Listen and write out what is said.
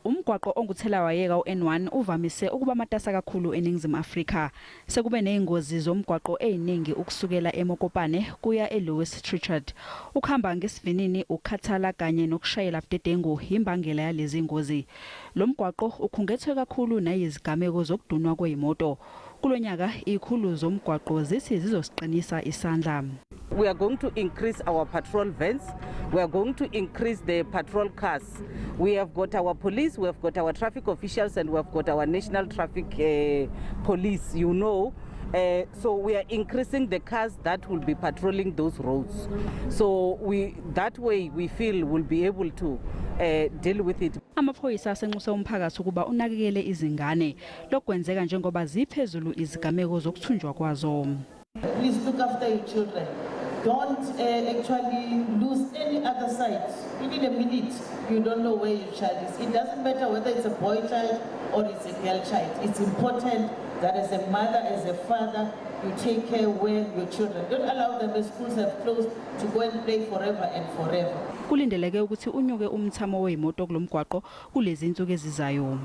Umgwaqo onguthelawayeka u-N1 uvamise ukuba matasa kakhulu eNingizimu Afrika. Sekube nezingozi zomgwaqo eziningi ukusukela eMokopane kuya eLouis Trichardt. Ukuhamba ngesivinini, ukukhathala kanye nokushayela budedengu yimbangela yalezi ngozi. Lo mgwaqo ukhungethwe kakhulu nayizigameko zokudunwa kwezimoto. Kulo nyaka izikhulu zomgwaqo zithi zizosiqinisa isandla. We are going to increase our patrol vans. We are going to increase the patrol cars. We have got our police, we have got our traffic officials, and we have got our national traffic police. So we are increasing the cars that will be patrolling those roads. So that way we feel we'll be able to deal with it. Amaphoyisa asenxuse umphakathi ukuba unakekele izingane. Lokwenzeka njengoba ziphezulu izigameko zokuthunjwa kwazo. Please look after your children. Don't actually lose any other sight. Within a minute, you don't know where your child is. It doesn't matter whether it's a boy child or it's a girl child. It's important that as a mother, as a father, you take care where your children. Don't allow them, as schools have closed, to go and play forever and forever. Kulindeleke ukuthi unyuke umthamo wezimoto kulomgwaqo kulezi insuku ezizayo.